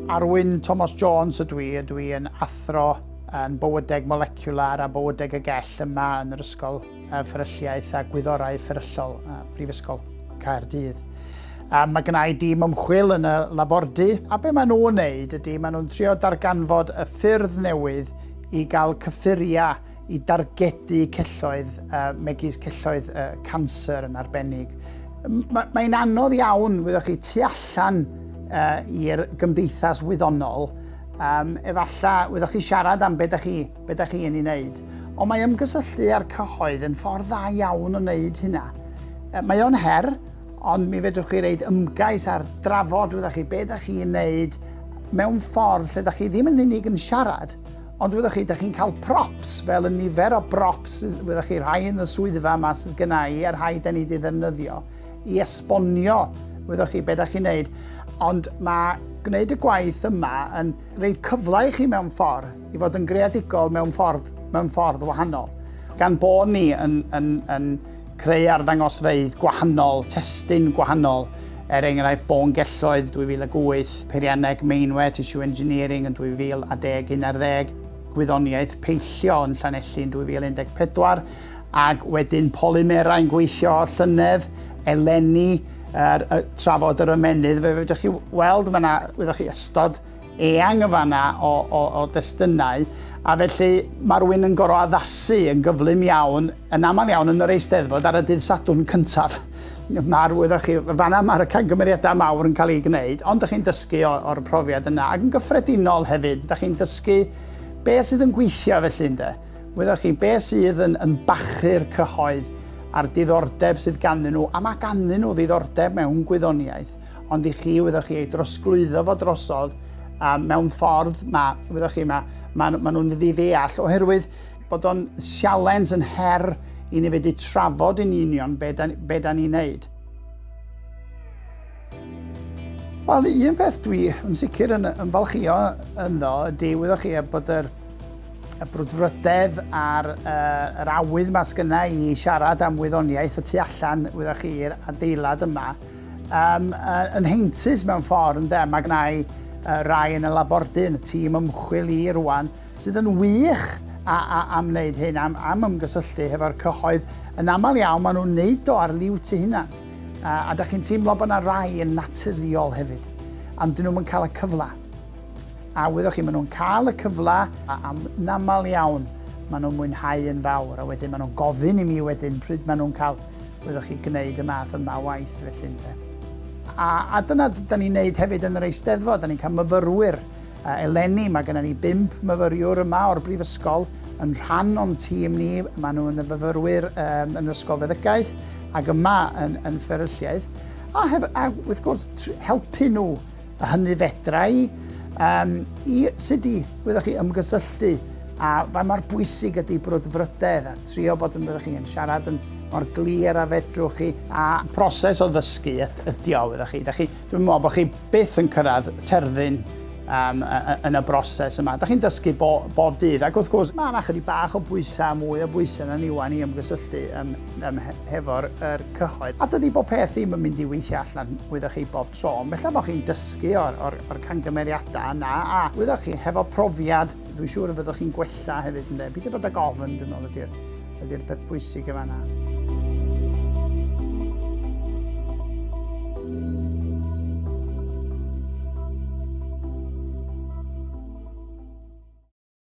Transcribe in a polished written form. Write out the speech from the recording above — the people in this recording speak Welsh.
Arwyn Tomos Jones ydw i, ydw i yn athro yn bywydeg moleciwlar a bywydeg y gell yma yn yr Ysgol Fferylliaeth a Gwyddorau Fferyllol, Brifysgol Caerdydd. Mae gynna i dîm ymchwil yn y labordy, a be maen nhw'n wneud ydy maen nhw'n trio darganfod y ffyrdd newydd i gael cyffuriau i dargedu celloedd, megis celloedd canser yn arbennig. Mae'n anodd iawn, wyddoch chi, tu allan i'r gymdeithas wyddonol, um, efallai, wyddoch chi, siarad am be da chi, be da chi yn ei wneud. Ond mae ymgysylltu â'r cyhoedd yn ffordd dda iawn o wneud hynna. Mae o'n her, ond mi fedrwch chi reid ymgais ar drafod, wyddoch chi, be da chi'n wneud mewn ffordd lle da chi ddim yn unig yn siarad, Ond wyddoch chi, da chi'n cael props, fel y nifer o brops, wyddoch chi, rhai yn y swyddfa yma sydd gyna i a rhai da ni wedi ddefnyddio i esbonio, wyddoch chi, be da chi'n neud. Ond mae gwneud y gwaith yma yn rhaid cyfle i chi mewn ffordd i fod yn greadigol mewn ffordd, mewn ffordd wahanol. Gan bod ni yn, yn, yn creu arddangosfeydd gwahanol, testun gwahanol, er enghraifft Bôn-gelloedd 2008, Peirianneg Meinwe, Tissue Engineering yn 2010 11, Gwyddoniaeth Peillio yn Llanelli yn 2014, ac wedyn polymerau'n gweithio llynedd, eleni, er, trafod yr ymennydd, fe fedrwch chi weld, mae yna, wyddoch chi, ystod eang yn fanna o, o, o destunau, a felly mae rhywun yn gorfod addasu yn gyflym iawn, yn aml iawn yn yr Eisteddfod ar y dydd Sadwrn cyntaf. Mae'r, wyddoch chi, fanna mae'r camgymeriadau mawr yn cael eu gwneud, ond ydych chi'n dysgu o'r profiad yna, ac yn gyffredinol hefyd, ydych chi'n dysgu be sydd yn gweithio felly, ynde? Wyddoch chi, be sydd yn, yn bachu'r cyhoedd a'r diddordeb sydd ganddyn nhw, a mae ganddyn nhw ddiddordeb mewn gwyddoniaeth, ond i chi, wyddoch chi, ei drosglwyddo fo drosodd um, mewn ffordd, mae, wyddoch chi, mae, mae, mae nhw'n ddiddeall, oherwydd bod o'n sialens yn her i ni fedru trafod yn union be da, be da ni'n neud. Wel, un peth dwi yn sicr yn ymfalchio ynddo ydy, wyddoch chi, bod yr y brwdfrydedd a'r uh, yr awydd ma sgynna i siarad am wyddoniaeth y tu allan, wyddoch chi, i'r adeilad yma, um, uh, yn heintus mewn ffordd, ynde? Mae gennau uh, rai yn y labordy, yn y tîm ymchwil i rwan, sydd yn wych a, a, am wneud hyn, am, am ymgysylltu hefo'r cyhoedd. Yn aml iawn, maen nhw'n wneud o ar liwt eu hunan. A, a da chi'n teimlo bod yna rai yn naturiol hefyd, ond dyn nhw'n cael y cyfle. A wyddoch chi, maen nhw'n cael y cyfle, a yn aml iawn, maen nhw'n mwynhau yn fawr, a wedyn maen nhw'n gofyn i mi wedyn pryd maen nhw'n cael, wyddoch chi, gwneud y math yma o waith felly ynte. A, a dyna da ni'n neud hefyd yn yr Eisteddfod, da ni'n cael myfyrwyr. Eleni mae gennym ni bump myfyriwr yma o'r brifysgol yn rhan o'n tîm ni, maen nhw'n fyfyrwyr um, yn yr Ysgol Feddygaeth ac yma yn, yn fferylliaeth. A, hef, a wrth gwrs, helpu nhw A hynny fedra i, um, i sut i, wyddoch chi, ymgysylltu. A fa mor bwysig ydy brwdfrydedd a trio bod yn, wyddoch chi, yn siarad yn mor glir a fedrwch chi. A proses o ddysgu ydy o, wyddoch chi. Da chi dwi'n meddwl bod chi byth yn cyrraedd terfyn um, yn y broses yma. Da chi'n dysgu bo, bob dydd, ac wrth gwrs mae yna chydig bach o bwysau, mwy o bwysau na ni wan i ymgysylltu um, um, hefo'r er cyhoedd. A dydy bob peth ddim yn mynd i weithio allan, wyddoch chi, bob tro, ond felly bod chi'n dysgu o'r, or, or cangymeriadau yna, a wyddoch chi, hefo profiad, dwi'n siŵr y fyddwch chi'n gwella hefyd, ynddo. Beidio bod ag ofn, dwi'n meddwl, ydy'r ydy peth pwysig yma yna.